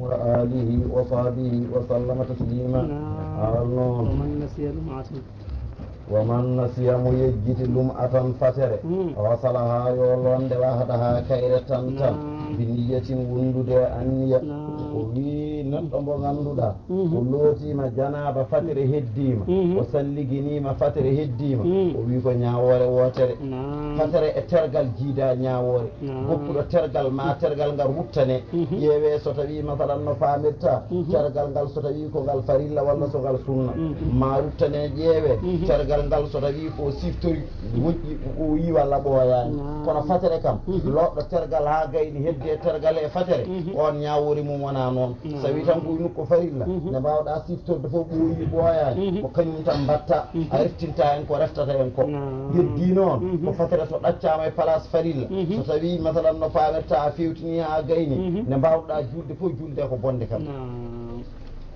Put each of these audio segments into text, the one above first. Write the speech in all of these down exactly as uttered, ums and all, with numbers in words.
وآله وصحبه وسلم تسليما. Naam. Aal noon. ومن نسي لمعة. Wa man nasiya, mo yejjiti lum'atan fatere, Mm. ghasalahaa yo loonde, wahdahaa kayre tan tan, Naam. bi niyyatin wondude e anniya. Naam. O wii neɗɗo mbo ngannduɗaa, Mhm. o lootiima janaaba fatere heddiima, Mhm. o salliginiima fatere heddiima, Mm. o wii ko ñaawoore wootere. Naam. Fatere e tergal jiidaa ñaawoore. Naam. Goppuɗo tergal ma tergal ngal ruttane. Mhm. Ƴeewee so tawii masalan no paamirta Mhm. tergal ngal so tawii ko ngal farilla walla so ngal sunna. Mhm. Ma ruttane ƴeewee Mhm. tergal ngal so tawii ko siftori moƴƴi, ɓooyii walla ɓooyaani. Naam. Kono fatere kam, Mhm. looɗɗo tergal haa gayni hedde tergal e fatere, Mhm. on ñaawoore mum wonaa noon. Naam. So tawii tan ko nokku farilla, Mhm. nde mbaawɗaa siftorde fof ɓooyii ɓooyaani, Mhm. ko kañum tan mbaɗta, Mhm. a reftinta heen ko reftata heen ko. Naam. Heddii noon, Mhm. ko fatere so ɗaccaama e place farilla, Mhm. so tawii masalan no paamirta a fewtinii haa gayni, Mhm. nde mbaawɗaa juulde fof juulde ko bonde kam. Naam.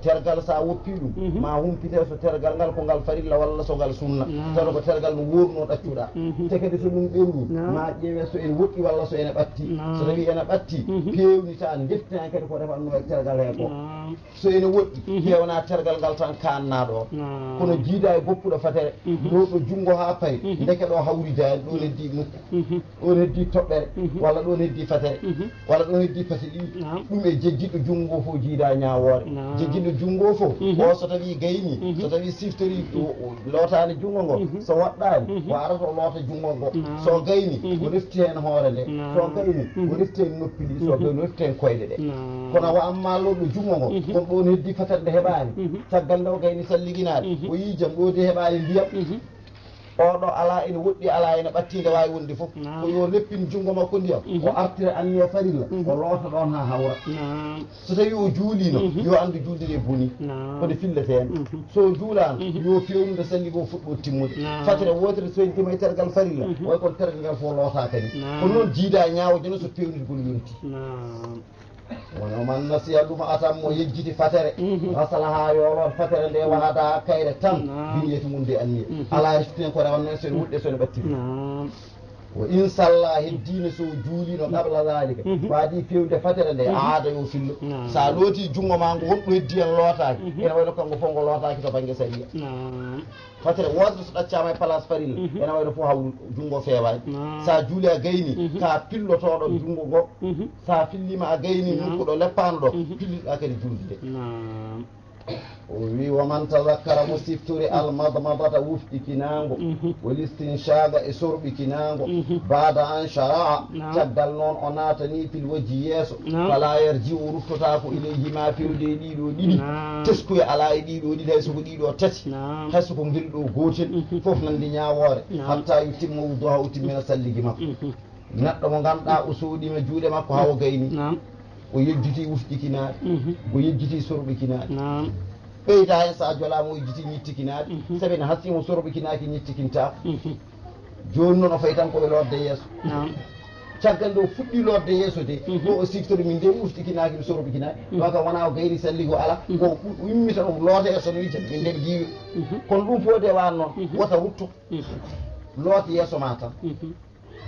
Tergal so a woppii ɗum, Mhm. ma humpite so tergal ngal ko ngal farilla walla so ngal sunna. Naam. Tawa ko tergal no woornoo ɗaccuɗaa. Mhm. Te kadi so ɗum ɓenni, Naam. ma ƴeewee so ene woɗɗi walla so ene ɓatti. Naam. So tawii ene ɓatti, Mhm. peewnita, ndeftina kadi ko refannoo e tergal hee ko. Naam. So ene woɗɗi, Mhm. peewna tergal ngal tan kaanna ɗo. Naam. Kono jiidaa e goppuɗo fatere, Mhm. ɗo ɗo junngo haa payi, Mhm. ndeke ɗo hawridaani, ɗo Mhm. heddii nokku, Mhm. ɗo heddii toɓɓere, Mhm. walla ɗo heddii fatere, Mhm. walla ɗo heddii pati ɗiɗi. Naam. Ɗum e jejjitɗo junngo fof jiidaa ñaawoore. Naam. Jejjitɗo junngo fof, Mhm. o so tawii gayni, Mhm. so tawii siftori, o, o lootaani junngo ngo, Mhm. so waɗɗaani, Mhm. o arata o loota junngo ngo. Naam. So gayni, Mhm. o refti heen hoore nde. Naam. So gayni, Mhm. o refti heen noppi ɗi. So Mhm. gayni, o refti heen koyɗe ɗe. Naam. Kono wa amma looɗɗo junngo ngo, Mhm. kono ɗoon heddii fatere nde heɓaani. Mhm. Caggal nde o gayni salliginaade, Mhm. o yii jam, ɗo de heɓaani ndiyam. Mhm. Oɗo alaa ene woɗɗi, alaa ene ɓatti, nde waawi wonde fof. Naam. Ko yo leppin junngo makko ndiyam, Mhm. o artira anniya farilla, Mhm. o loota ɗoon haa hawra. Naam. So tawii o juuliino, Mhm. yo anndu juulde nde bonii. Naam. Ko nde filletee nde. Mhm. So o juulaano, Mhm. yo feewnu nde salli ko fuɗɗo timmude. Naam. Fatere wootere so en tima e tergal farilla, Mhm. way kono tergal ngal fof lootaaka ni. Naam. Kono noon jiidaa ñaawo jeno so peewnitgol yonti. Naam. Wano man nasiya lum'atan, mo yejjiti fatere, Mhm. ghasalahaa yo loot fatere nde, wahdahaa kayre tan, Naam. bi niyyatin wondude e anniya. Mhm. Alaa reftinee ko rewanno e so ene woɗɗi e so ene ɓatti. Naam. Wa in salla, heddiino so o juuliino, qabla dhalika, Mhm. ko adii feewde fatere nde, Mhm. aada yo fillo. Naam. So a lootii junngo maa ngo, wonɗo heddii heen lootaaki, Mhm. ene wayno kanngo fof ngo lootaaki to bannge sariya. Naam. Fatere wootere so ɗaccaama e place farilla, Mhm. ene wayno fof hawru junngo feewaani. Naam. So a juuli a gayni, Mhm. ka pillotooɗo Mhm. junngo ngo, Mhm. so a filliima a gayni Naam. nokku ɗo leppaano ɗo, Mhm. pilliɗaa kadi juulde nde. Naam. O wi, wa man tazakkara, mo siftori, al madmadata, wufɗikinaango, Mhm. wal istinshaqa, e sorɓikinaango, Mhm. baada an shara'a, Naam. caggal noon o naatani fil wajhi, yeeso, Naam. fala yarji'u, ruttotaako, ilayhima, fewde e ɗiɗo ɗiɗi, Naam. teskuya alaa e ɗiɗo ɗiɗi, hay so ko ɗiɗo tati, Naam. hay so ko ngel ɗo gootel, Mhm. fof nandi ñaawoore, Naam. hatta yutimma wudu'ahu, o timmina salligi makko. Mhm. Neɗɗo mo ngannduɗaa o sooɗiima juuɗe makko haa o gayni. Naam. O yejjiti wufɗikinaade. Mhm. O yejjiti sorɓikinaade. Naam. Ɓeyda heen so a jolaama o yejjiti ñittikinaade. Mhm. Sabi no hasiima o sorɓikinaaki ñittikintaako. Mhm. Jooni noon o fayi tan ko e lootde yeeso. Naam. Caggal nde o fuɗɗi lootde yeeso de, Mhm. ɗo o siftori min de mi wufɗikinaaki mi sorɓikinaaki. Mhm. Ɗo kam wonaa o gayni salligo alaa. Mhm. Ko o immita o loota yeeso no wii jam min de mi diiwe. Mhm. Kono ɗum fof de waan noon, Mhm. wota rutto. Mhm. Loot yeeso ma tan. Mhm.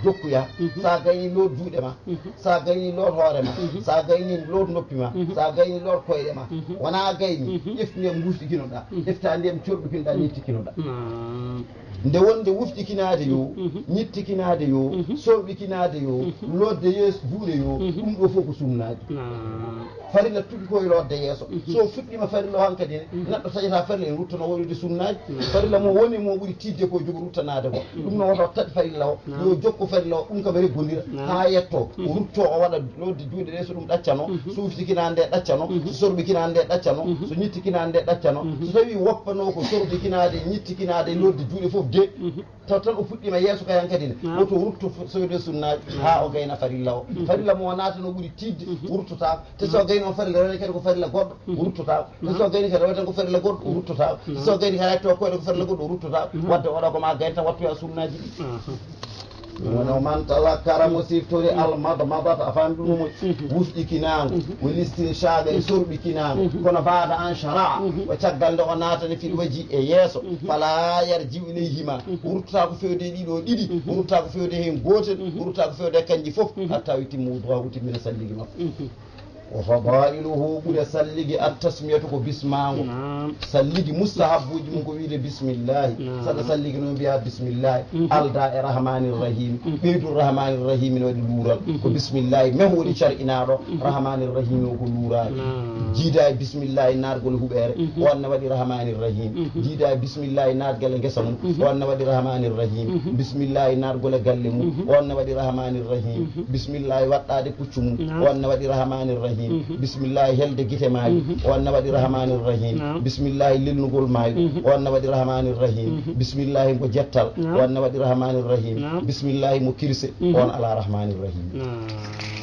Jokkuya. Mhm. So a gayni loot juuɗe ma. Mhm. So a gayni loot hoore ma. Mhm. So a gayni loot noppi ma. Mhm. So a gayni loot koyɗe ma. Mhm. Wona a gayni, Mhm. ƴeftu ndiyam ngufɗikinoɗaa. Mhm. Ƴefta ndiyam corɗukinoɗaa, Mhm. ñittikinoɗaa. Naam. Nde wonde wufɗikinaade yo, Mhm. ñittikinaade yo, Mhm. sorɓikinaade yo, Mhm. lootde yeeso juuɗe yo, Mhm. ɗum ɗo fof ko sunnaaji. Naam. Farilla tuɗi ko e lootde yeeso. Mhm. So fuɗɗiima farilla o hankadi ne, Mhm. neɗɗo taƴata farilla ene ruttano waɗude sunnaaji. Mhm. Farilla mo woni mo ɓuri tiiɗde ko jogo ruttanaade ko. Mhm. Ɗum no woto taƴ farilla o, Naam. yo jokku farilla o, ɗum kam reggondira, Naam. haa yetto, o Mhm. rutto o waɗa lootde juuɗe ɗe, so ɗum ɗaccano, Mhm. so wuftikinaande ɗaccano, Mhm. so sorɓikinaande ɗaccano, Mhm. so ñittikinaande ɗaccano. Mhm. So tawii woppanoo ko sorɓikinaade, ñittikinaade, lootde juuɗe fof de, Mhm. Taw tan o fuɗɗiima yeeso kay hankadi ne. Naam. Woto rutto f-, soyde sunnaaji Naam. haa o gayna farilla o. Mhm. Farilla mo o naata no ɓuri tiiɗde, Mhm. o ruttotaako. Te so o gayni on farilla, rewata kadi ko farilla goɗɗo, o Mhm. ruttotaako. Te so o Naam. gayni kadi, rewata ko farilla goɗɗo, o ruttotaako. Te so o Naam. gayni kadi, hay to koyɗe ko farilla goɗɗo, o ruttotaako. Mhm. Wadde oɗo ko ma gayni tan wattu a sunnaaji ɗi. Aha. Wona man tazakkara mo siftori Mhm. al madmadata, a faami ɗum mo Mhm. wufɗikinaango, Mhm. woni istinshaaga e Mhm. sorɓikinaango. Mhm. Kono baada an shara'a, Mhm. ko caggal nde o naatani fil waji e yeeso. Mhm. Fala yarji'u ilayhima. Mhm. O ruttata ko fewde e ɗiɗo ɗiɗi, Mhm. o ruttata ko fewde heen gootel, Mhm. o ruttata ko fewde e kanji fof, Mhm. hatta yutimma wudu'ahu, o timmina salligi makko. Mhm. Wa fadailuhu, ɓure salligi, at tasmiyatu, ko bismaango. Naam. Salligi mustahabbuuji mum ko wiide bismillahi. Naam. Saɗa salligi noon mbiya bismillahi. Mhm. Alda e rahmanir rahim. Mhm. Ɓeydu rahmanir rahim ne waɗi luural. Ko bismillahi men woni car'inaaɗo. Mhm. Rahmanir rahim o ko luuraade. Naam. Jiida e bismillahi naatgol huɓeere. Mhm. O anne waɗi rahmanir rahim. Mhm. Jiida e bismillahi naatgol e ngesa mum. Mhm. O anne waɗi rahmanir rahim. Mhm. Bismillahi naatgol e galle mum. Mhm. O anne waɗi rahmanir rahim. Mhm. Bismillahi waɗɗaade puccu mum. Naam. O anne waɗi rahmanir rahim. Mhm. Bismillahi helde gite maayi. Mhm. O anne waɗi rahmanir rahim. Naam. Bismillahi lelnugol maayi. Mhm. O anne waɗi rahmanir rahim. Mhm. Bismillahi ngo jettal. Naam. O anne waɗi rahmanir rahim. Naam. Bismillahi mo kirse. Mhm. On ala rahmanir rahim. Naam.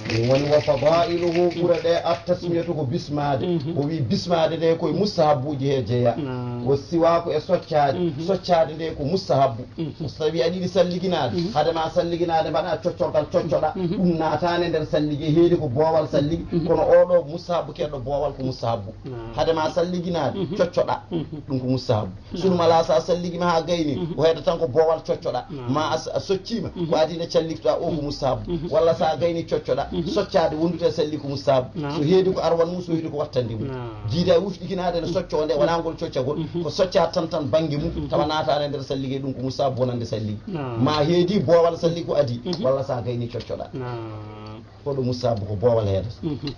Ɗum woni wa fadailuhu, ɓure ɗe, at tasmiyatu, ko bismaade. Mhm. O wi bismaade nde koye mustahabbuuji he jeya. Naam. Wa siwaaku e soccaade. Mhm. Soccaade nde ko mustahabbu. Mhm. So tawi aɗa yiɗi salliginaade, mhm, hade ma salliginaade mbaɗa coccorgal coccoɗa. Mhm. Ɗum naataani nder salligi, heedi ko boowal salligi. Mhm. Kono oɗo mustahabbu keɗɗo boowal ko mustahabbu. Naam. Hade ma salliginaade, mhm, coccoɗa. Mhm. Ɗum ko mustahabbu. Naam. Sunu mala sa salligi ma ha gayni, mhm, o hedda tan ko boowal coccoɗa. Naam. Ma a, a soccima, mhm, ko adii nde calliktoɗa o ko, mhm, mustahabbu. Mhm. Walla sa gayni coccoɗa, mhm, soccaade wondude e salli ko mustahabbu. Naam. So heedi ko arwan mum, so heedi ko wattandi mum. Naam. Jiida e wufɗikinaade no socco nde, wona ngol coccagol. Mhm. Ko socca tan tan bannge mum, mhm, tawa naataani e nder salligi, ɗum ko mustahabbu wonande salligi. Naam. Ma heedi boowal salli ko adii, mhm, walla sa gayni coccoɗa. Naam. Ko ɗum mustahabbu ko boowal heedata. Mhm.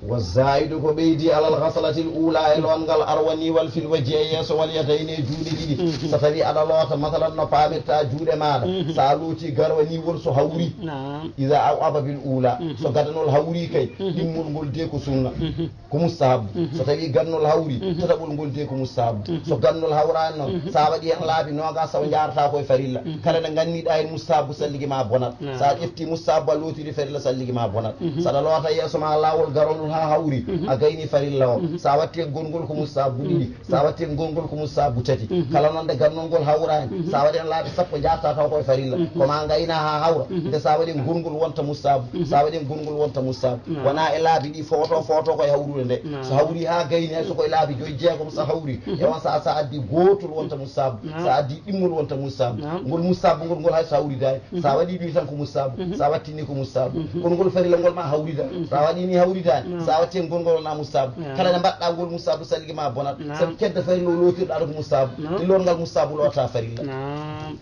Wa zaidu ko ɓeydi alal ghaslatil ula e loongal arwaniwal fil wajhi e yeeso wal yadayni e juuɗe ɗiɗi. Mhm. So tawi aɗa loota masalan no paamirta juuɗe maaɗa, mhm, sa looti garwaniwol so hawri. Naam. Iza au aba bil ula. Mhm. So gadanol hawri kay, mhm, ɗimmol ngol de ko sunna. Mhm. Ko mustahabu. Mhm. So tawi gannol hawri, mhm, tataɓol ngol de ko mustahabu. Mhm. So gannol hawraani noon, mhm, sa waɗi heen laabi noogas taw njaarata ko e farilla. Mhm. Kala nde nganniɗa heen mustahabu, salligi ma bonat. Naam. Sa ƴetti mustahabu a lootiri farilla, salligi ma bonat. Mhm. Saɗa loota yeeso ma laawol garol ngol haa hawri, mhm, a gayni farilla o. Mhm. Sa watti e gongol ko mustahabu, mhm, ɗiɗi. Sa watti e gongol ko mustahabu tati. Mhm. Kala noon nde gannol ngol hawraani, mhm, sa waɗi heen laabi sappo njaarata taw ko e farilla. Mhm. Ko ma ngayna haa hawra. Mhm. Nde sa waɗi e gongol wonta mustahabu. Mhm. Sa waɗi e gongol wonta mustahabu. Naam. Wona e laabi ɗi footo footo ko e hawrude nde. Naam. So hawri haa gayni hay so ko e laabi joyi jeegom so hawri. Mhm. E on saha sa addi gootol wonta mustahabu. Naam. Sa addi ɗimmol wonta mustahabu. Naam. Ngol mustahabu ngol, ngol hay so hawridaani. Mhm. Sa waɗi ɗi tan ko mustahabu. Mhm. Sa wattini ko mustahabu. Mhm. Kono ngol farilla ngol ma hawridaani. Mhm. Sa waɗi ni hawridaani. Naam. Sa watti e gongol wona mustahabu. Naam. Kala nde mbaɗɗa ngol mustahabu salligi ma bonat. Naam. Sabu kedde farilla o lootirɗa ɗo ko mustahabu. Naam. Ɗi lootngal mustahabu loota farilla. Naam.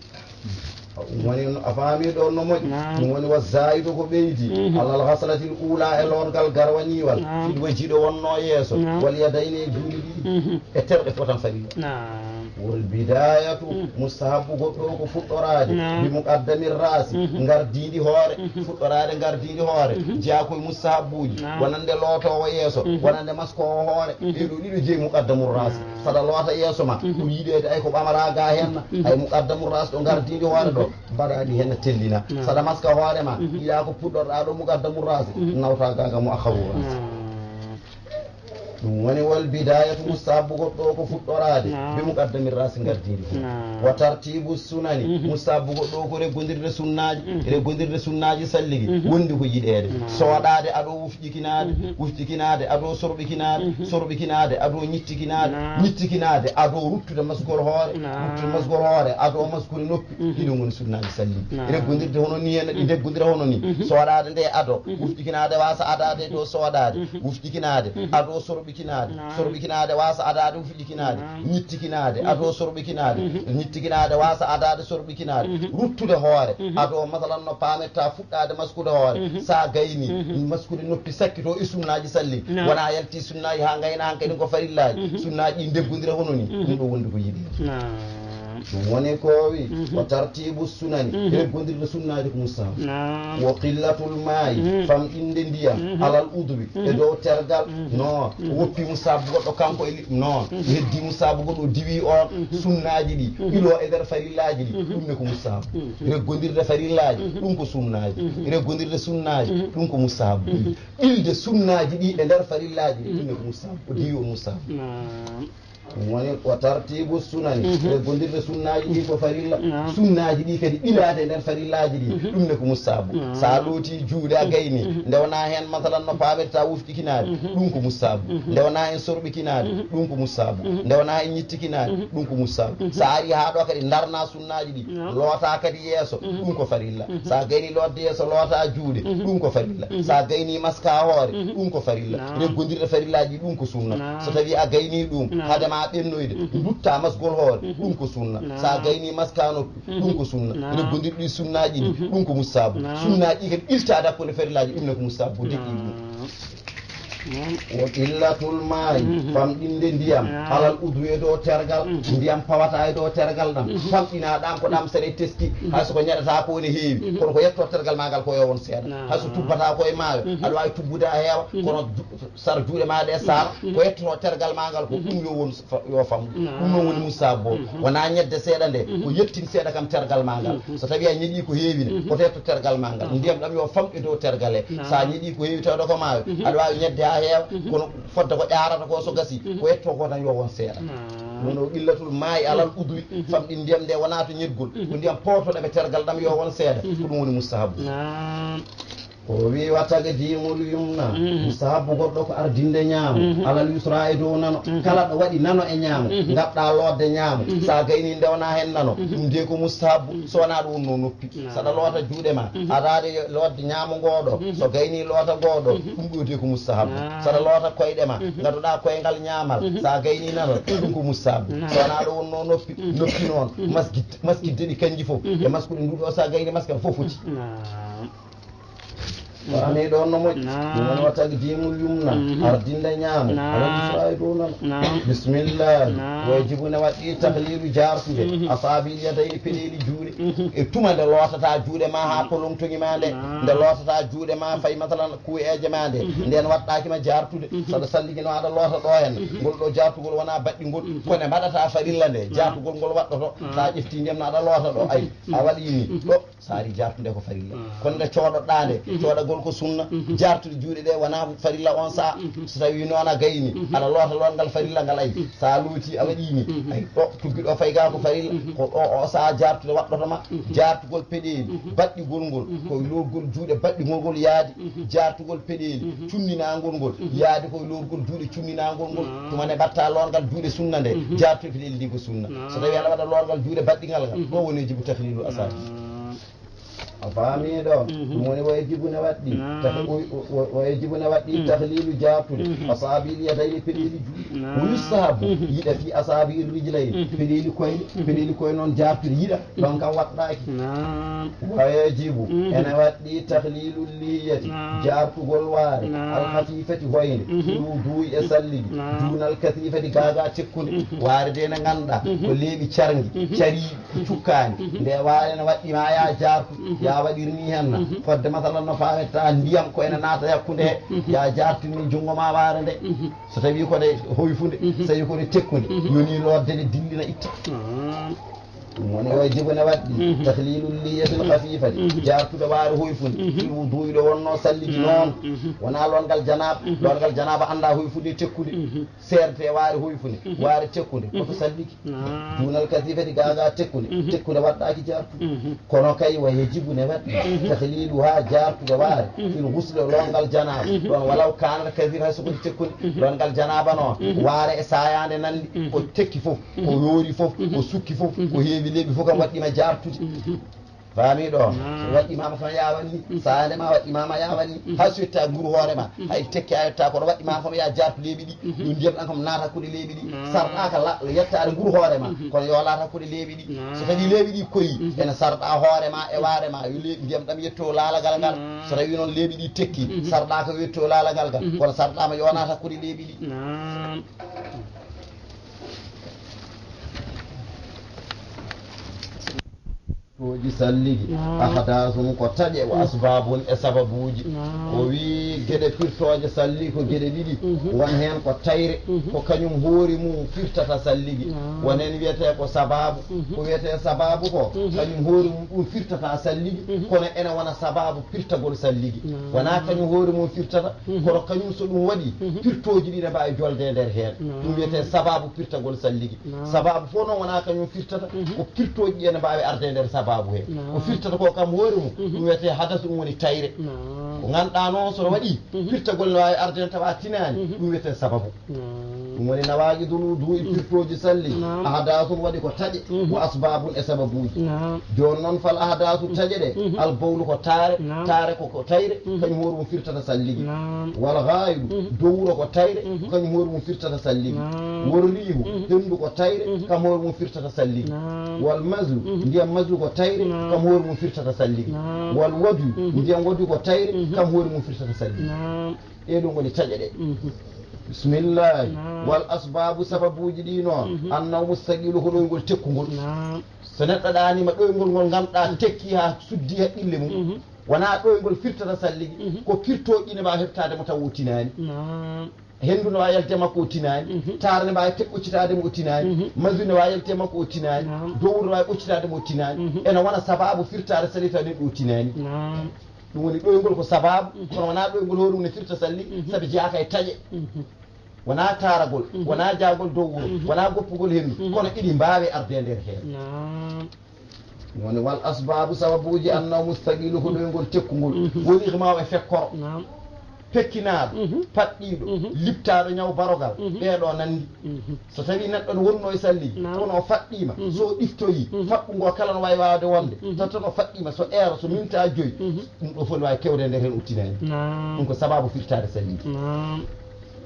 Ɗum woni no, a faami ɗo no moƴƴi. Naam. Ɗum woni wa zaidu ko ɓeydi. Mhm. Alal ghaslatil ula e loongal garwaniwal. Naam. Fil wajhi ɗo wonno yeeso. Naam. Wal yadayni e juuɗe ɗiɗi. Mhm. E terɗe fof tan farilla. Naam. Wal bidayatu, mhm, mustahabu goɗɗo o ko fuɗɗoraade. Naam. Bi muqaddami rasi, mhm, ngardiindi hoore. Mhm. Fuɗɗoraade ngardiindi hoore. Mhm. Jeyaa ko e mustahabuuji. Naam. Wonande lootoowo yeeso, mhm, wonande maskoowo hoore. Mhm. Ɗee ɗo ɗiɗo jeyi muqaddamu rasi. Naam. Saɗa loota yeeso ma, mhm, ɓuri yiɗeede ay ko ɓamara ga heen na. Mhm. Ay muqaddamu ras ɗo ngardiindi hoore ɗo, mhm, mbaɗaani heen tellina. Naam. Saɗa maska hoore ma, mhm, yiɗa ko puɗɗorɗa ɗo muqaddamu rasi, mhm, nawta ga ga mu akharu rasi. Naam. Ɗum woni wal bidayatu, mustahabu goɗɗo o ko fuɗɗoraade, naam, bi muqaddami rasi ngardiindi hoore. Naam. Wa tartibu sunani, mhm, mustahabu goɗɗo o ko reggondirde sunnaaji, mhm, reggondirde sunnaaji salligi, mhm, wondi ko yiɗeede. Naam. Soɗaade aɗo wufƴikinaade, mhm, wufƴikinaade, ado sorɓikinaade, mhm, sorɓikinaade, ado ñittikinaade, naam, ñittikinaade, ado ruttude masgol hoore, naam, ruttude masgol hoore, ado maskude noppi. Mhm. Ɗiɗo ngoni sunnaaji salligi. Naam. Reggondirde hono ni, en ɗi, mhm, ndeggondira hono ni. Mhm. Soɗaade nde ado, mhm, wufƴikinaade wasa adaade dow soɗaade, mhm, wufƴikinaade, mhm, ado sorɓikinaade, naam, sorɓikinaade wasa adaade wufƴikinaade, naam, ñittikinaade, mhm, ado sorɓikinaade, mhm, ñittikinaade wasa adaade sorɓikinaade, mhm, ruttude hoore, mhm, ado masalan no paamirta fuɗɗaade maskude hoore, mhm, sa gayni, mhm, maskude noppi sakkito e sunnaaji salligi. Naam. Wona yalti sunnaaji haa ngayna han kadi ko farillaaji. Mhm. Sunnaaji ɗi ndeggondira hono ni. Mhm. Ɗum ɗo wondi ko yiɗi. Naam. Ɗum woni ko wi, mhm, ko tartibu sunani, mhm, reggondirde sunnaaji ko mustahabu. Naam. Wo qillatul maayi, mhm, famɗinde ndiyam, mhm, alal udwi, e, mhm, dow tergal, mhm, noon, mhm, woppi mustahabu goɗɗo kanko e li-, noon, mhm, heddi mustahabu goɗɗo diwi on, mhm, sunnaaji ɗi, mhm, ilo e nder farillaaji ɗi, mhm, ɗum ne ko mustahabu. Mhm. Reggondirde farillaaji, mhm, ɗum ko sunnaaji. Mhm. Reggondirde sunnaaji, mhm, ɗum ko mustahabu. Mhm. Ilde sunnaaji ɗi e nder farillaaji ɗi, mhm, ɗum ne ko mustahabu. O diwi o mustahabu. Naam. Woni o tartibu sunani, e gondirde sunnaaji ɗi ko farilla. Sunnaaji ɗi kadi ɓilaade e nder farillaaji ɗi, ɗum ne ko mustahabu. So a looti juuɗe, a gayni, nde wonaa heen, masalan, no paamirta wufqi kinaari, ɗum ko mustahabu. Nde wonaa heen sorɓi kinaari, ɗum ko mustahabu. Nde wonaa heen ñitti kinaari, ɗum ko mustahabu. So a arii haa ɗo kadi, ndarnaa sunnaaji ɗi, lootaa kadi yeeso, ɗum ko farilla. So a gayni lootde yeeso, lootaa juuɗe, ɗum ko farilla. So a gayni maskaa hoore, ɗum ko farilla. Reggondirde farillaaji ɗi, ɗum ko sunna. So tawii a gayni ɗum, hade ma ɓennoyde, nduttaa masgol hoore, ɗum ko sunna. So a gayni maskaa noppi, ɗum ko sunna. Reggondirɗi sunnaaji ɗi, ɗum ko mustahabu. Sunnaaji ɗi kadi ɓiltaade hakkunde farillaaji, ɗum ne ko mustahabu, ko deƴƴi ɗum. Wa qillatul maa'i, famɗinde ndiyam, alal udwi e dow tergal, ndiyam pawata e dow tergal ɗam, famɗinaa ɗam ko ɗam sere teski, hay so ko ñaɗata ko ene heewi, kono ko yetto tergal ma ngal ko yo won seeɗa. Hay so tubbata ko e maayo, aɗa waawi tubbude a heewa, kono ju-, sara juuɗe ma ɗe sara, ko yettoto tergal ma ngal ko ɗum yo won fa-, yo famɗu. Ɗum noon woni mustahabu o. Wonaa ñedde seeɗa nde, ko yettin seeɗa kam tergal ma ngal. So tawii a ñeɗii ko heewi ne, ko yetto tergal ma ngal. Ndiyam ɗam yo famɗu e dow tergal he. So a ñeɗii ko heewi tawde ko maayo, aɗa waawi ñedde haa heewa, kono fodde ko ƴaarata ko so gasii, ko yetto ko tan yo won seeɗa. Ɗum ɗo qillatul maa'i alal udwi, famɗi ndiyam nde wonaa to ñeɗgol, ko ndiyam powtoɗo ɓe tergal ɗam yo won seeɗa, ko ɗum woni mustahabu. O wi wa taqdimul yumna, mustahabu goɗɗo ko ardinde ñaamo, alal yusra e dow nano, kala ɗo waɗi nano e ñaamo, ngaɗɗa lootde ñaamo, so a gayni nde wonaa heen nano, ɗum de ko mustahabu, so wonaa ɗum wonno noppi. So aɗa loota juuɗe ma, aɗa aada yo lootde ñaamo ngoo ɗo, so gayni loota ngoo ɗo, ɗum ɗo de ko mustahabu. So aɗa loota koyɗe ma, ngaɗuɗa koyngal ñaamal, so a gayni nano, ɗum ko mustahabu. So wonaa ɗo wonno noppi, noppi noon, maskit-, maskitde ɗi kanji fof, e maskude ndu ɗo, so a gayni maskam fof foti. Faami ɗoon no moƴƴi. Ɗum woni wa taqdimul yumna, ardinde ñaamo, alal yusra e dow nano. Bismillah. Wajibu ne waɗɗi tahlilu jaartude, asaabi'il yadayni, peɗeeli juuɗe. E tuma nde lootata juuɗe ma haa polongtoŋi ma nde, nde lootata juuɗe ma fay masalan kuuyeeje ma nde, nden waɗɗaaki ma jaartude. Saɗa salligi no aɗa loota ɗo heen, ngol ɗo jaartugol wonaa baɗɗi ngol, ko nde mbaɗata farilla nde, jaartugol ngol waɗɗoto. Sa ƴefti ndiyam no aɗa loota ɗo, ay, a waɗi ni, ɗo. So ari jaartude ko farilla. Kono nde cooɗoɗaa nde, cooɗagol ko sunna. Jaartude juuɗe ɗe wonaa farilla on saha. So tawii noon a gayni, aɗa loota lootngal farilla ngal, ay. So a looti, a waɗi ni, ay, ɗo tuggi ɗo fay gaa ko farilla. Ko ɗo o saha jaartude waɗɗoto ma. Jaartugol peɗeeli, baɗɗigol ngol, ko lootgol juuɗe baɗɗigol ngol yaadi. Jaartugol peɗeeli, cunninangol ngol, yaadi ko lootgol juuɗe cunninangol ngol. Tuma nde mbaɗta lootngal juuɗe sunna nde, jaartude peɗeeli ndi ko sunna. So tawii aɗa waɗa lootngal juuɗe baɗɗingal ngal, ɗo woni jibu tahlilu asaabi. A faami ɗo? Ɗum woni wa yajibu ne waɗɗi. Naam. Tah-, o, o, o, wa yajibu ne waɗɗi tahlilu jaartude. Asaabi'il yadayni peɗeeli juuɗe. Naam. Wa yustahabu, yiɗa fi asaabi'ir rijlayni. Peɗeeli koyɗe, peɗeeli koye noon jaartude yiɗa. Ɗon kam waɗɗaaki. Naam. Wa yajibu, ene waɗɗi tahlilu lihiyati. Naam. Jaartugol waare. Naam. Al khafifati hoynde. Fil wudu'i e salligi. Naam. Dunal kathifati gaagaa tekkunde. Waare de ne ngannduɗaa ko leeɓi cargi, carii. Cukkaani. Nde waare ne waɗɗi ma ya jaartu, ya waɗir ni hen na. Fodde masalan no faametta ndiyam ko ene naata e hakkunde he, ya jaartu ni junngo ma waare nde. So tawii ko nde hoyfunde, so tawii ko nde tekkunde, yoni lootde nde dillina itta. Ɗum woni o jibu ne waɗɗi. Tahlilul liyatil khafifati, jaartude waare hoyfunde. Fil wudu'i ɗo wonno salligi noon. Wonaa lootngal janaaba. Lootngal janaaba annda hoyfunde e tekkunde. Seerde waare hoyfunde, waare tekkunde, koto salligi. Naam. Dunal kathifati gaagaa tekkunde, tekkunde waɗɗaaki jaartu. Kono kay wa yajibu ne waɗɗi, tahliluha jaartude waare, fil ghusli lootngal janaaba. Ɗon walaw kaanat kathifa hay so ko tekkunde, lootngal janaaba noon, waare e saayaande nanndi, ko tekki fof, ko yoori fof, ko sukki fof, ko heewi leeɓi fof kam waɗɗi ma jaartude. Faami ɗo? Naam. So waɗɗi ma kam yaawan ni, saande ma waɗɗi ma yaawan ni, hay so itta nguru hoore ma, hay tekki a yetta kono waɗɗi ma kam ya jaartu leeɓi ɗi, ɗum ndiyam ɗam kam naata hakkunde leeɓi ɗi. Naam. Sarɗaaka la-, yettaade nguru hoore ma, kono yo laata hakkunde leeɓi ɗi. Naam. So tawii leeɓi ɗi koyi, ene sarɗa hoore ma e waare ma, yo leeɓi ndiyam ɗam yetto laalagal ngal. So tawii noon leeɓi ɗi tekki, sarɗaaka yo yetto laalagal ngal, kono sarɗaama yo naata hakkunde leeɓi ɗi. Naam. Firtooji salligi, ahdasun ko taƴe, wa asbabun e sababuuji. O wii geɗe firtooje salligi ko geɗe ɗiɗi. Won heen ko tayre, ko kañum hoore mum firtata salligi. Won heen wiyetee ko sabaabu. Ko wiyetee sabaabu ko, kañum hoore mum ɗum firtata salligi, kono ene wona sabaabu firtagol salligi. Wonaa kañum hoore mum firtata, kono kañum so ɗum waɗi, firtooji ɗi ne mbaawi jolde e nder heen. Ɗum wiyetee sabaabu firtagol salligi. Sabaabu fof noon wonaa kañum firtata, ko firtooji ɗi ene mbaawi arde e nder sabaabu he. Ko firtata ko kam hoore mum, ɗum wiyetee hadasu, ɗum woni tayre. Ko ngannduɗaa noon so waɗi, firtagol ne waawi arde heen tawa tinaani, ɗum wiyetee sababu. Ɗum woni nawaaqidul wuduu'i, firtooji salli, ahdasun waɗi ko taƴe, wa asbabun e sababuuji. Jooni noon fal ahdasu taƴe ɗe, al bawlu ko taare, taare ko, ko tayre, kañum hoore mum firtata salligi. Wal gaayidu, dowro ko tayre, kañum hoore mum firtata salligi. Wal riihu, henndu ko tayre, kam hoore mum firtata salligi. Wal mazu, ndiyam mazu ko tayre, kam hoore mum firtata salligi. Wal wadu, ndiyam wadu ko tayre, kam hoore mum firtata salligi. Ɗee ɗoo ngoni taƴe ɗe. Bismillahi. Wal asbaabu, sababuuji ɗi noon, annawmu saqiilu, ko ɗoyngol tekkungol. So neɗɗo ɗaaniima ɗoyngol ngol ngannduɗaa tekki haa suddi haqqille mum, wonaa ɗoyngol firtata salligi, ko firtooji ne mbaawi heɓtaade mo taw o tinaani. Henndu ne waawi yaltee makko o tinaani, taare ne mbaawi te-, ɓoccitaade mo o tinaani, mazu ne waawi yaltee makko o tinaani, dowro ne waawi ɓoccitaade mo o tinaani. Ene wona sabaabu firtaare salligi taw neɗɗo o tinaani. Ɗum woni ɗoyngol ko sabaabu, kono wonaa ɗoyngol hoore mum ne firta salligi, sabi jeyaaka e taƴe. Wonaa taaragol, wonaa jaagol dow wuro, wonaa goppugol henndu, kono iɗi mbaawi arde e nder heen. Woni wal asbaabu, sababuuji, annawmu saqiilu, ko ɗoyngol tekkungol. Woni ko maa e fekkoro. Pekkinaaɗo, paɗɗiiɗo, liɓtaaɗo ñaw barogal, ɓee ɗoo nanndi. So tawii neɗɗo no wonnoo e salligi, kono o faɗɗiima, so o ɗiftoyii, faɗɗu ngoo kala no waawi waawde wonde, tawa tan o faɗɗiima, so eero, so mintaa joyi, ɗum ɗoo fof no waawi kewde e nder heen o tinaani. Ɗum ko sabaabu firtaade salligi.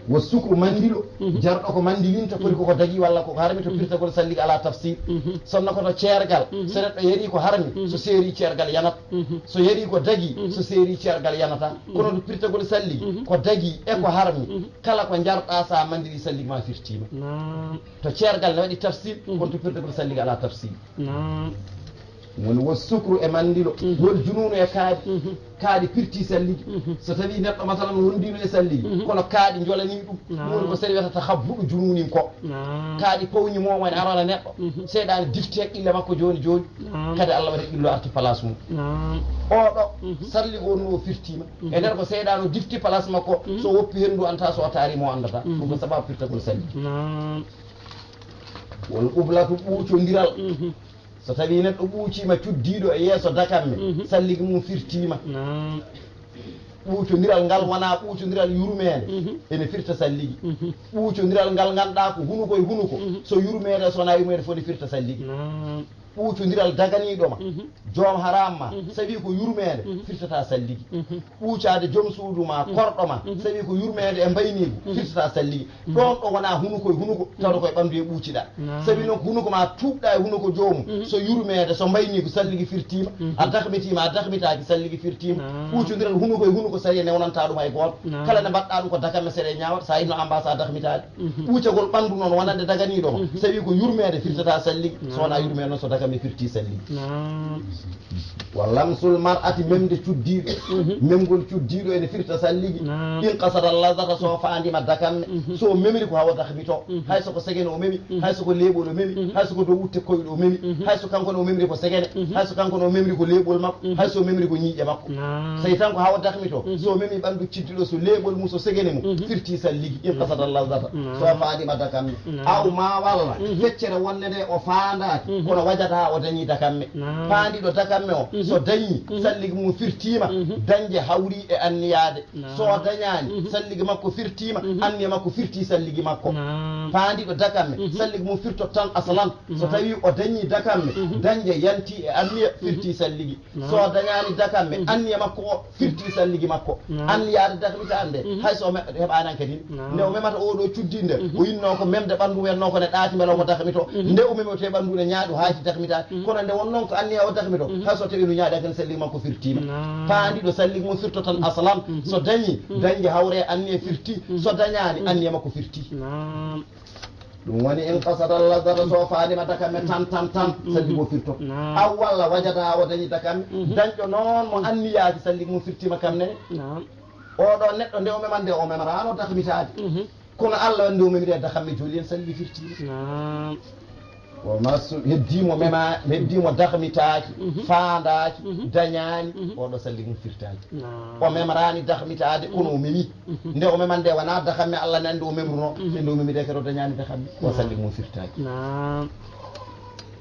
Wa sukru, manndilo, jarɗo ko manndilinta, foti ko ko dagii walla ko harmi to firtagol salligi alaa tafsiil. Sonno ko to ceergal, so neɗɗo yarii ko harmi, so seerii ceergal yanat. So yarii ko dagii, so seerii ceergal yanataa. Kono to firtagol salligi, ko dagii e ko harmi, kala ko njarɗaa so a manndirii salligi maa firtiima. To ceergal ne waɗi tafsiil, kono to firtagol salligi alaa tafsiil. Woni wo sukru e manndilo, wol junuunu e kaaɗi. Kaaɗi firtii salligi. So tawii neɗɗo, masalan, wondiino e salligi, kono kaaɗi njolanii ɗum, ɗum woni ko sariya wiyata tahabbuɗu junuunin ko. Kaaɗi pawñi mo, woni arana neɗɗo, seyɗaane difti haqqille makko jooni jooni, kadi Allah waɗa haqqillo arti place mum. Oɗo salligo on no o firtiima. E nder ko seyɗaane o difti place makko, so woppi henndu anndaa, so o taari mo anndataa. Ɗum ko sababu firtagol salligi. Wol qublatu, ɓuucondiral. So tawii neɗɗo ɓuuciima cuddiiɗo e yeeso dakamme, salligi mum firtiima. Ɓuucondiral ngal wonaa ɓuucondiral yurmeende, ene firta salligi. Ɓuucondiral ngal ngannduɗaa ko hunuko e hunuko, so yurmeende, so wonaa yurmeende fof ne firta salligi. Ɓuucondiral daganiiɗo ma, joom haraam ma, so tawii ko yurmeende, firtataa salligi. Ɓuucaade joom suudu ma, korɗo ma, so tawii ko yurmeende e mbayniigu, firtataa salligi. Ɗoon ɗo wonaa hunuko e hunuko, tawde ko e ɓanndu he ɓuuciɗaa. Sabi noon ko hunuko maa tuuɓɗaa e hunuko joomum, so yurmeende, so mbayniigu, salligi firtiima. A dakmitiima, a dakmitaaki, salligi firtiima. Ɓuucondiral hunuko e hunuko, sariya newnantaa ɗum hay gooto. Kala nde mbaɗɗaa ɗum ko dakamme, sariya ñaawat, so a yiɗno ambaasa a dakmitaali. Ɓuucagol ɓanndu noon wonande daganiiɗo ma, sabi ko yurmeende firtataa salligi, so wonaa yurmeende noon so dakamme firtii salligi. Wa lamsul mar'ati, memde cuddiiɗo. Memgol cuddiiɗo ene firta salligi. In qasada lazata, so faandiima dakamme, so o memri ko haa o dakmito. Hay so ko segene o memi, hay so ko leeɓol o memi, hay so ko dow wutte koyɗo o memi, hay so kanko ne o memri ko segene, hay so kanko ne o memri ko leeɓol makko, hay so o memri ko ñiiƴe makko. So tawi tan ko haa o dakmito, so o memi ɓanndu cuddiiɗo, so leeɓol mum, so segene mum, firtii salligi. In qasada lazata, so faandiima dakamme. Aw maa walla feccere wonde nde o faandaaki, kono wajata haa o dañii dakamme. Faandiiɗo dakamme o, so dañii, salligi mum firtiima, dañde hawri e anniyaade. So dañaani, salligi makko firtiima, anniya makko firtii salligi makko. Faandiiɗo dakamme, salligi mum firtoto tan aslan. So tawii o dañii dakamme, dañde yanti e anniya, firtii salligi. So dañaani dakamme, anniya makko o firtii salligi makko. Anniyaade dakmitaade nde, hay so o me-, heɓaani han kadi. Nde o memata oo ɗoo cuddiiɗo nde, o yinnoo ko memde ɓanndu, wonnoo ko ne ɗaati mbela o ko dakmito. Nde o memi o tawi ɓanndu ne ñaaɗi, o hayti dakmitaade. Kono nde wonnoo ko anniya o dakmito, hay so tawii no ñaaɗi han kadi, salligi makko firtiima. Faandiiɗo salligi mum firtoto tan aslan. So dañii, dañde hawre e anniya firtii. So dañaani, anniya makko firtii. Ɗum woni in qasada ladata, so faanima dakamme tan, tan, tan, salli go firto. Aw walla wajada, o dañi dakamme. Dañɗo noon mo anniyaaki, salli mum firtima kam nene. Oɗo neɗɗo nde o memande, o memaraano dakmitaade. Kono Allah nde o memiri e dakamme, jooli en salli firtima. Naam. O masu, heddi mo mema, heddi mo dakmitaaki, faandaaki, dañaani, oɗo salli mum firtaaki. Naam. O memaraani dakmitaade, kono o memi. Nde o memande wonaa dakamme Allah nande o memruno. E nde o memide kadi o dañaani dakamme. O salli mum firtaaki. Naam.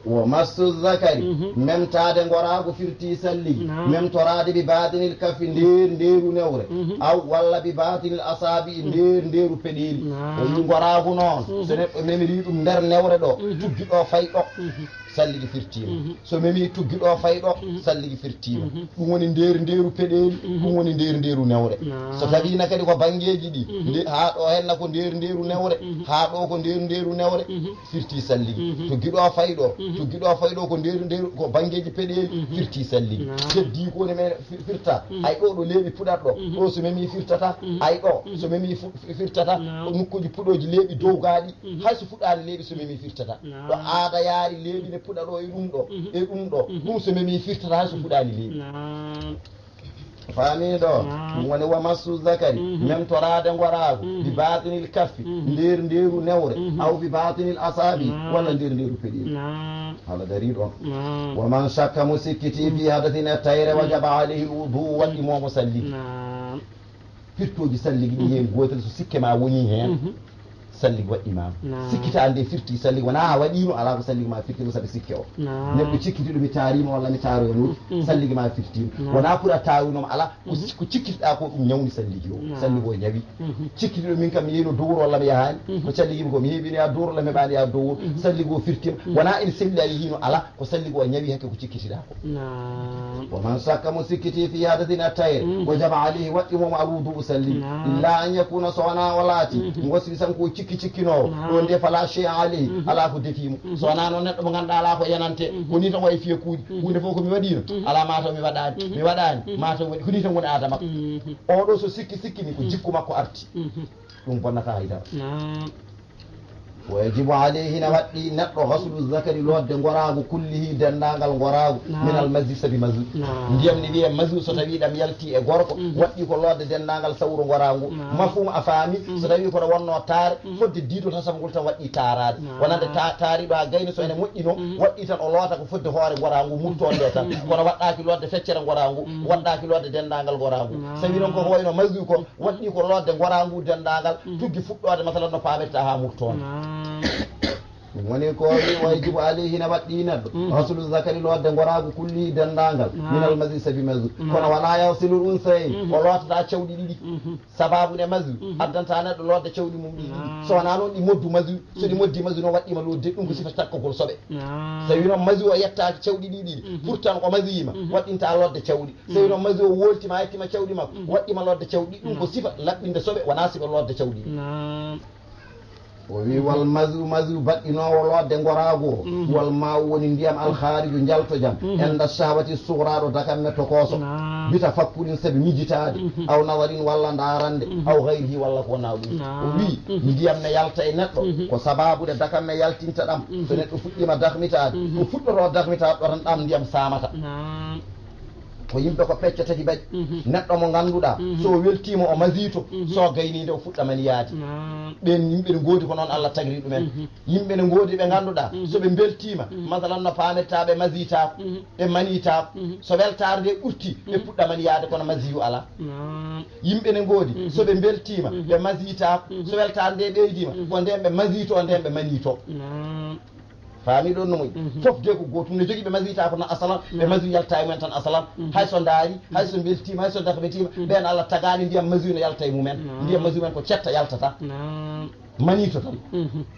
Wo massu zakari, memtaade ngoraagu firti salligi, memtoraade bi baatinil kafi, nder ndeeru newre, aw walla bi baatinil asaabi, nder ndeeru peɗeeli. O wi ngoraagu noon, so neɗɗo memiri ɗum nder newre ɗo, tuggi ɗo fay ɗo, salligi firtiima. So memi tuggi ɗo fay ɗo, salligi firtiima. Ɗum woni nder ndeeru peɗeeli, ɗum woni nder ndeeru newre. So tawiina kadi ko banngeeji ɗi, nde, haa ɗo henna ko nder ndeeru newre, haa ɗo ko nder ndeeru newre, firti salligi. Tuggi ɗo fay ɗo, tuggi ɗo fay ɗo ko nder ndeeru, ko banngeeji peɗeeli, firti salligi. Heddi ko woni men fi-, firta, ay ɗo ɗo leeɓi puɗat ɗo, ɗo so memi firtata, ay ɗo so memi fu-, firtata, ko nokkuuji puɗooji leeɓi dowgaaɗi, hay so fuɗaani leeɓi so memi firtata. Ɗo aada yaari leeɓi ne puɗa ɗo e ɗum ɗo, e ɗum ɗo, ɗum so memi firtata hay so fuɗaani leeɓi. Faami ɗo? Ɗum woni wa massu zakari, memtoraade ngoraagu, bi baatinil kaffi, nder ndeeru newre, aw bi baatinil asaabi, walla nder ndeeru peɗeeli. Hala darii ɗon. Wa man shakka, mo sikkiti, fi hadasin e tayre, wajaba alayhi l wudu, waɗɗi mo mo salli. Firtooji salligi ɗi heen gootel, so sikke ma woni heen, salligi waɗɗimaama. Sikkitaade nde firti salligi, wonaa a waɗiino, alaa ko salligi ma firtiima sabi sikke o. Neɗɗo cikkitiiɗo mi taariima walla mi taaroyanoki, salligi ma firtiima. Wonaa pour a taarunooma, alaa, ko si-, ko cikkitiɗaa ko ɗum ñawni salligi o. Salligi o ñawi. Cikkitiiɗo min kam mi yehi no dowro walla mi yahaani, ko calligi mi ko mi heɓi mi yaha dowro walla mi heɓaani yaha dowro, salligi o firtiima. Wonaa ene selli a yehiino, alaa, ko salligi o ñawi hakke ko cikkitiɗaa ko. Naam. Wa man shakka, mo sikkiti, fi hadasin e tayre, wajaba alayhi, waɗɗi mo mo al wudu salli. Illa an yakuna, so wonaa o laati, muwaswisan ko cikki cikkinoowo, ɗo nde fala shay'a alayhi, alaa ko defii mo. So wonaa noon neɗɗo mo ngannduɗaa alaa ko yanante, ko ni tan wayi fiyakuuji, huunde fof ko mi waɗiino, alaa mataw mi waɗaani, mi waɗaani, mataw mi waɗi, ko ni tan woni aada makko. Oɗo so sikki sikkini ko jikku makko arti. Ɗum bonnata haydara. Naam. Wa yajibu alayhi, na waɗɗi neɗɗo, ghaslu zakari, lootde ngoraagu, kullihi, denndaangal ngoraagu, min al mazi, sabi mazi. Ndiyam ne wiyee mazi, so tawii ɗam yalti e gorko, waɗɗi ko lootde denndaangal sawru ngoraagu. Mafhum, a faami? So tawii kono wonnoo taare, fodde diidol hasam ngol tan waɗɗi taaraade. Wonande ta-, taariiɗo haa gayni, so ene moƴƴinoo, waɗɗi tan o loota ko fodde hoore ngoraagu, muttoonde tan. Kono waɗɗaaki lootde feccere ngoraagu, waɗɗaaki lootde denndaangal ngoraagu. So wii noon koko wayno mazi ko, waɗɗi ko lootde ngoraagu denndaangal, tuggi fuɗɗoode, masalan, no paamirta haa murtoonde. Ɗum woni ko wi, wa yajibu alayhi, na waɗɗi neɗɗo, ghaslu zakari, lootde ngoraagu, kulli, denndaangal, min al mazi, sabi mazi. Kono wala yaghsilu l unsayayn, o lootataa cawɗi ɗiɗi. Sababu nde mazi addanta neɗɗo lootde cawɗi mum ɗiɗi. So wonaa noon ɗi moddu mazi, so ɗi moddi mazi noon waɗɗiima lootde, ɗum ko sifa takkagol soɓe. So wii noon mazi o yettaaki cawɗi ɗiɗi ɗiɗi, pourtant o maziyiima, waɗɗinta lootde cawɗi. So wii noon mazi o wooltiima, a yettiima cawɗi makko, waɗɗiima lootde cawɗi, ɗum ko sifa laɓɓinde soɓe, wonaa sifa lootde cawɗi ɗiɗi. O wi, wal mazu, mazu baɗɗinoowo lootde ngoraagu o, wal maa'u woni ndiyam, al khaariju, njaltojam, enda shahwati sughra, ɗo dakamme tokooso, bi tafakkurin, sabi mijitaade, aw nazarin, walla ndaarande, aw ghayrihi, walla ko wonaa ɗum. O wi, ndiyam ne yalta e neɗɗo, ko sababu nde dakamme yaltinta ɗam, so neɗɗo fuɗɗiima dakmitaade, ko fuɗɗotoo dakmitaade ɗo tan ɗam ndiyam saamata. Ko yimɓe ko pecce tati mbaɗi. Neɗɗo mo ngannduɗaa, so o weltiima o masiito, so o gaynii nde o fuɗɗa maniyaade. Ɓeen yimɓe ne ngoodi ko noon Allah tagri ɗumen. Yimɓe ne ngoodi ɓe ngannduɗaa, so ɓe mbeltiima, masalan no paamirtaa ɓe masiitaako, ɓe maniitaako. So weltaare nde ɓurtii, ɓe puɗɗa maniyaade kono masiyu alaa. Yimɓe ne ngoodi, so ɓe mbeltiima, ɓe masiitaako. So weltaare nde ɓeydiima, ko ndeen ɓe masiitoo, ndeen ɓe maniitoo. Faami ɗon no moƴƴi. Fof de ko gootum, ne jogii ɓe masiitaako na asalan, ɓe masiyu yalta e mumen tan asalan. Hay so ndaari, hay so mbeltiima, hay so dakmitiima, ɓeen Allah tagaani ndiyam masiyu no yalta e mumen. Ndiyam masiyu men ko cetta yaltata. Maniito tan.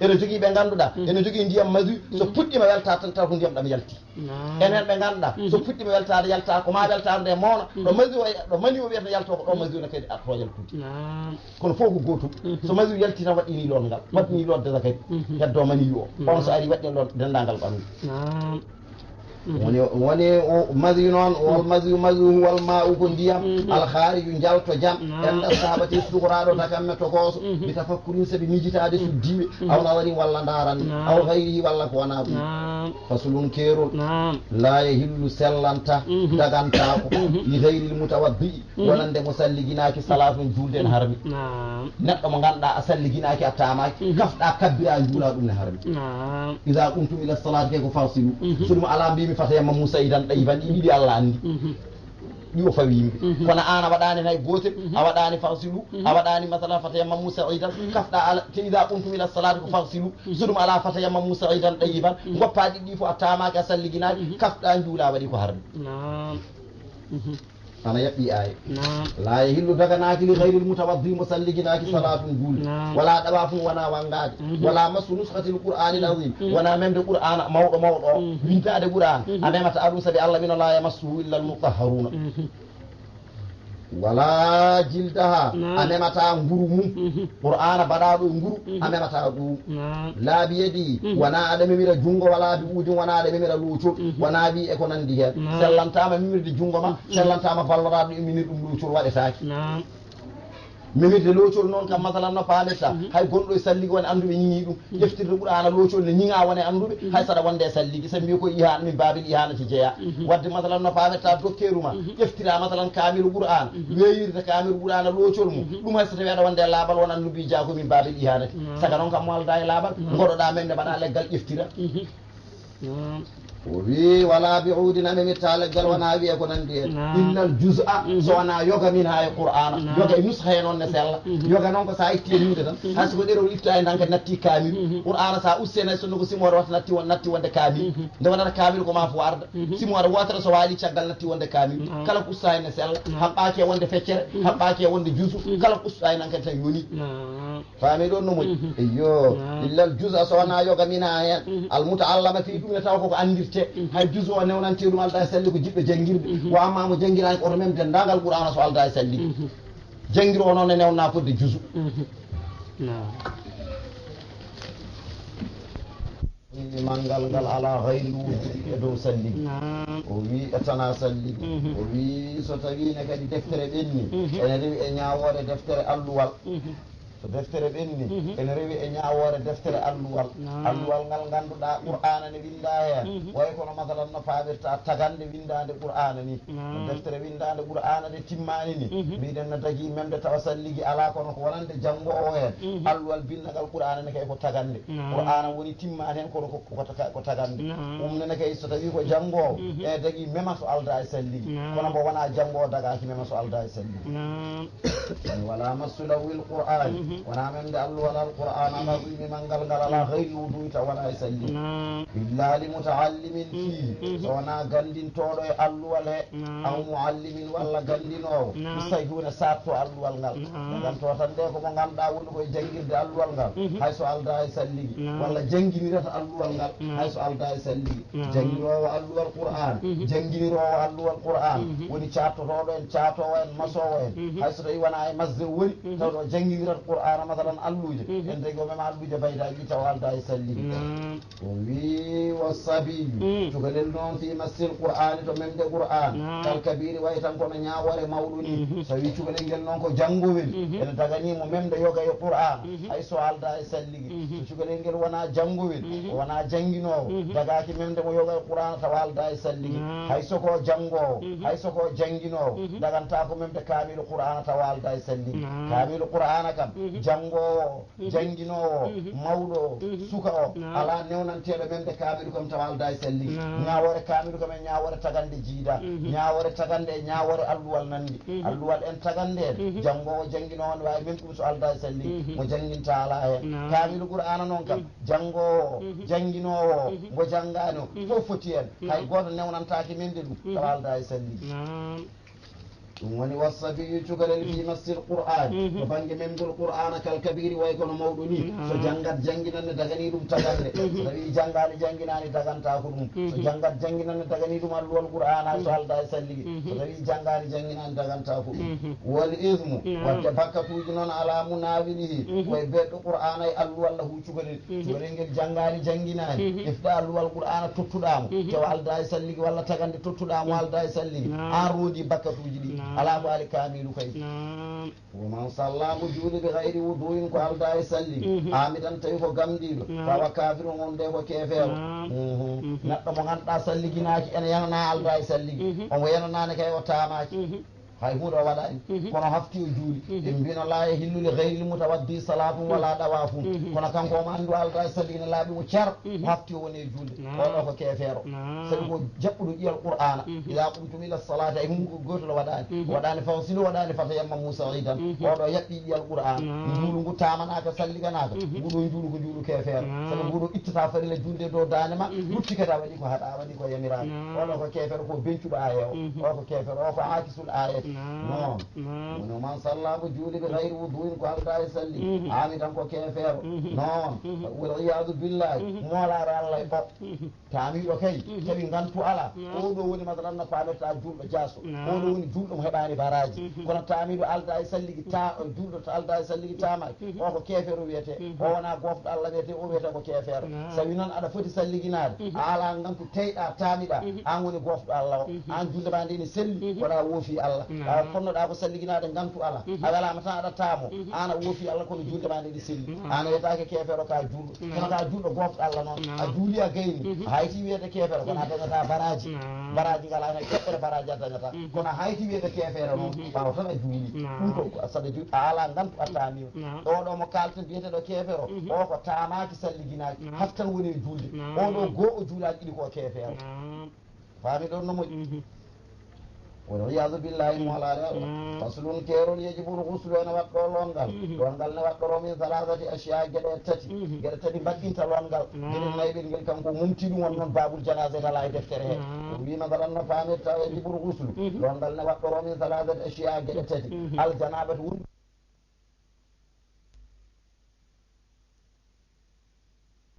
Ene jogii ɓe ngannduɗaa, ene jogii ndiyam masiyu, so puɗɗiima weltaade tan taw ko ndiyam ɗam yalti. Enen ɓe ngannduɗaa, so puɗɗiima weltaade yalta, ko ma weltaade nde mawna, ɗo masiyu o, ɗo maniyu o wiyata yalto ko ɗo masiyu no kadi arto yaltude. Kono fof ko gootum. So masiyu yalti tan waɗɗini loot ngal, waɗɗini lootde zakari, heddo maniyu o. On so ari waɗɗi loot denndaangal ɓanndu. Naam. Woni, woni o maziyu noon, wal maziyu, maziyu huwal maa'u ko ndiyam, al khariju njalto jam, en ɗa sahabati sukuraaɗo takamme tokooso, bi tafakkurin sabi mijitaade suddiiɓe, aw nazarin walla ndaarande, aw gayrihi walla ko wonaa ɗum. Fasulun keerol, la yahillu sellanta, dagantaako, li gayril mutawaddi'i, wonande mo salliginaaki salaatun juulde en harmi. Neɗɗo mo ngannduɗaa a salliginaaki a taamaaki, kafɗa kabbira njuula ɗum ne harmi. Iza qumtum ila salati kay ko fasilu. So ɗum alaa mbimi fatayammamu sa'idan ɗayiban ɗi ɗiɗi Allah anndi. Ɗi o fawi yimɓe. Kono aan a waɗaani hay gootel, a waɗaani fasilu, a waɗaani masala fatayammamu sa'idan, kafɗa ala, te iza qumtum ila salati ko fasilu. So ɗum alaa fatayammamu sa'idan ɗayiban, ngoppa ɗiɗi ɗi fof a taamaaki a salliginaaki, kafɗa njuula waɗi ko harmi. Ana yaɓɓi aaya. La yahillu daganaaki li gayril mutawaddi mo salliginaaki salaatun juulde. Wala ɗawaafun wona wanngaade. Wala massu nuskhatil qur'aanil aziim. Wona memde qur'aana mawɗo mawɗo o. Wintaade qur'aana. A memata ɗum sabi Allah wino la yamassuhu illal mutahharuuna. Wala jildaha. A memata nguru mum. Qur'aana baɗaaɗo e nguru a memata ɗum. Laa bi yadi, wona aɗa memira junngo, wala bi uudin, wona aɗa memira loocol, wona wi e ko nanndi heen. Sellantaama mimirde junngo ma, sellantaama balloraaɗo e mimir ɗum loocol waɗetaake. Mimirde loocol noon kam, masalan no paamirta, hay gonɗo e salligi woni annduɓe ñiŋii ɗum. Ƴeftirde qur'aana loocol ne ñiŋaa woni annduɓe, hay saɗa wonde e salligi, sabi mbiyi ko ihaana, min baabil ihaanati jeyaa. Waɗde masalan no paamirta dokteeru ma, ƴeftira masalan kaamilu qur'aana, weeyirde kaamilu qur'aana loocol mum, ɗum hay so tawii aɗa wonde e laaɓal won anndu mbiyi jaa ko min baabil ihaanati. Saka noon kam mo aldaa e laaɓal, ngoɗoɗaa memde mbaɗa leggal ƴeftira. O wi wala bi uudin a memitta leggal wona wiye ko nanndi heen. Illal juz'a, so wona yoga min haa e qur'aana. Yoga e nusha heen on ne sella. Yoga noon ko so a itti e miwde tan, hay so ko ɗerewol itta e tan kadi natti kaamilu. Qur'aana so a usti heen hay sinno ko simoore watta natti won, natti wonde kaamilu. Nde wonata kaamilu ko ma fof arda. Simoore wootere so waali caggal natti wonde kaamilu. Kala ko usta heen ne sella. Haɓɓaaki e wonde feccere, haɓɓaaki e wonde juzu. Kala ko usta heen tan kadi tan yoni. Faami ɗon no moƴƴi. Eyyo. Illal juz'a so wona yoga mina heen. Al muta'allama fii ɗum ne taw koko anndirte. Hay juz'u o newnante ɗum aldaa e salli ko jiɗɗo janngirde. Wa amma mo janngiraani oto mem denndaangal qur'aana so aldaa e salli. Janngiro o noon ne newna fodde juz'u. Manngal ngal alaa gayri wudu'i e dow salli. O wi e tana salli. O wi so tawiine kadi deftere ɓenni, ene rewi e ñaawoore deftere alluwal. So deftere ɓenni, ene rewi e ñaawoore deftere alluwal. Alluwal ngal ngannduɗaa qur'aana ne winnda heen. Way kono masalan no paamirta tagande winndaande qur'aana ni. No deftere winndaande qur'aana nde timmaani ni. Mbiɗen no dagii memde tawa salligi alaa kono ko wonande janngoowo heen. Alluwal binndagal qur'aana ne kay ko tagande. Qur'aana woni timmaani heen kono ko, ko, ko tagande. Ɗum nene kay so tawii ko janngoowo, e dagii mema so aldaa e salligi. Kono mbo wonaa janngoowo dagaaki mema so aldaa e salligi. Wala massu lawwil qur'aani, wonaa memde alluwal al qur'aana, al aziimi manngal ngal alaa gayri wudu'i taw wonaa e salli. Illa li muta'allimin fii, so wonaa ganndintooɗo e alluwal he, aw mu'allimin walla ganndinoowo, mustayhuuna saatto alluwal ngal. Nde nganto tan nde ko mo ngannduɗaa woni koye janngirde alluwal ngal, hay so aldaa e salligi, walla jannginirata alluwal ngal, hay so aldaa e salligi. Janngiroowo alluwal qur'aana, jannginiroowo alluwal qur'aana, woni caattotooɗo en, caatoowo en, masoowo en. Hay so tawii wonaa e masde o woni, tawɗo jannginirata qur'aana, masalan alluuje, en tagi o mema alluuje baydaaji tawa aldaa e salligi. O wi wa sabiyu, cukalel noon fii massil qur'aani to memde qur'aana, kal kabiiri way tan kono ñaawoore mawɗo ni. So wi cukalel ngel noon ko janngowel, ene daganii mo memde yoga e qur'aana, hay so aldaa e salligi. So cukalel ngel wonaa janngowel, o wonaa jannginoowo, dagaaki memde mo yoga e qur'aana tawa aldaa e salligi. Hay so ko janngoowo, hay so ko jannginoowo, dagantaa ko memde kaamilu qur'aana tawa aldaa e salligi. Kaamilu qur'aana kam, janngoowo, jannginoowo, mawɗo o, suka o, alaa newnanteeɗo memde kaamilu kam tawa aldaa e salligi. Ñaawoore kaamilu kam e ñaawoore tagande jiida, ñaawoore tagande e ñaawoore alluwal nanndi. Alluwal en tagande en, janngoowo jannginoowo ne waawi men ɗum so aldaa e salligi, mo jannginta alaa heen. Kaamilu qur'aana noon kam, janngoowo o, jannginoowo o, mbo janngaani o, fof foti heen. Hay gooto newnantaake men de ɗum, tawa aldaa e salligi. Ɗum woni wassabiyu cukalel fi massil qur'an, to bannge memgol qur'ana kal kabiri, way kono mawɗo ni. So janngat jannginanne daganii ɗum tagande, so tawi janngaani jannginaani dagantaako ɗum. So janngat jannginanne daganii ɗum alluwal qur'ana, so aldaa e salligi, so tawi janngaani jannginaani dagantaako ɗum. Wal ismu, wadde bakkatuuji noon ala munawilihi, koye beɗɗo qur'ana e alluwal lahu cukalel. Cukalel ngel janngaani jannginaani, ifda alluwal qur'ana tottuɗaa mo, tawa aldaa e salligi walla tagande tottuɗaa mo aldaa e salligi, aan rondi bakkatuuji ɗi. Alaa ko ali kaamilu kay. Wa man salla mo juuli bi gayri wuduin ko aldaa e salligi, amidan tawi ko gamɗiiɗo, fawa kafirun on de ko keefeero. Neɗɗo mo ngannduɗaa salliginaaki ene yananaa aldaa e salligi, omo yananaani kay o taamaaki. Hay huunde o waɗaani, kono hafti o juuli. Ɓe mbino la yahillu li gayri mutawaddi salatun wala dawafun. Kono kanko omo anndi o aldaa e salligi ne laaɓi mo cer, o hafti o woni e juulde. Oɗo ko keefeero. Sabi ko jaɓɓuɗo ƴiyal qur'ana. Ida qumtum ila salati, ay hunde gooto o waɗaani. O waɗaani fawsilu, o waɗaani fatayammamu sa'idan. Oɗo yaɓɓi ƴiyal qur'ana. Njuulu ngu taamanaaka, salliganaaka. Nguɗo njuulu ko njuulu keefeero. Sabi nguɗo ittata farilla juulde dow daande ma, lutti kadi a waɗi ko haɗa, a waɗi ko yamiraaka. Oɗo ko keefeero, ko bencuɗo aaya o. O ko keefeero, o ko aakisul aayati. Noon. Woni man salla mo juuli bi gayri wuduin ko aldaa e salligi. Amidan ko keefeero. Noon. Wal iyadu billahi. Moolaare Allah e ɓo. Taamiiɗo kay, tawi ngantu alaa. Oɗo woni masalan no paamirta juulɗo jaaso. Oɗo woni juulɗo mo heɓaani baraaji. Kono taamiiɗo aldaa e salligi ta, juulɗo to aldaa e salligi taamaaki. O ko keefeero wiyetee. O wonaa goofɗo Allah wiyetee, o wiyetee ko keefeero. Sabi noon aɗa foti salliginaade. A alaa ngantu teyɗaa, taamiɗaa. Aan woni goofɗo Allah o. Aan juulde maa nde ene selli, kono a woofi Allah. Ɓaawo ponnoɗaa ko salliginaade ngantu alaa. A welaama tan aɗa taamo. Aan a woofi Allah kono juulde maa nde ene selli. Aan a wiyetaake keefeero ka juulɗo. Kono ka juulɗo goofɗo Allah noon. A juuli a gayni. A hayti wiyede keefeero kono a dañata baraaji. Baraaji ngalaa heen toɓɓere baraaji a dañata. Kono a hayti wiyede keefeero noon. Ɓaawo tan a juuli. Ɗum ko saɗa juuli a alaa ngantu a taamiima. Oɗo mo kaalten biyeteeɗo keefeero. O ko taamaaki salliginaaki. Haftan woni e juulde. Oɗo goo o juulaaki ɗiɗi ko keefeero. Faami ɗon no moƴƴi. Wal iyadu billahi mo alaare Allah. Faslun keerol yajibul ghuslu ene waɗɗo longal. Longal ne waɗɗoro min salasati ashiya geɗe tati. Geɗe tati mbaɗɗinta longal. Geɗe nayi ɓe ngel kanko mumti ɗum on noon babul janaza e tala e deftere he. O wi masalan no faamirta yajibul ghuslu. Longal ne waɗɗoro min salasati ashiya geɗe tati. Al janabatu woni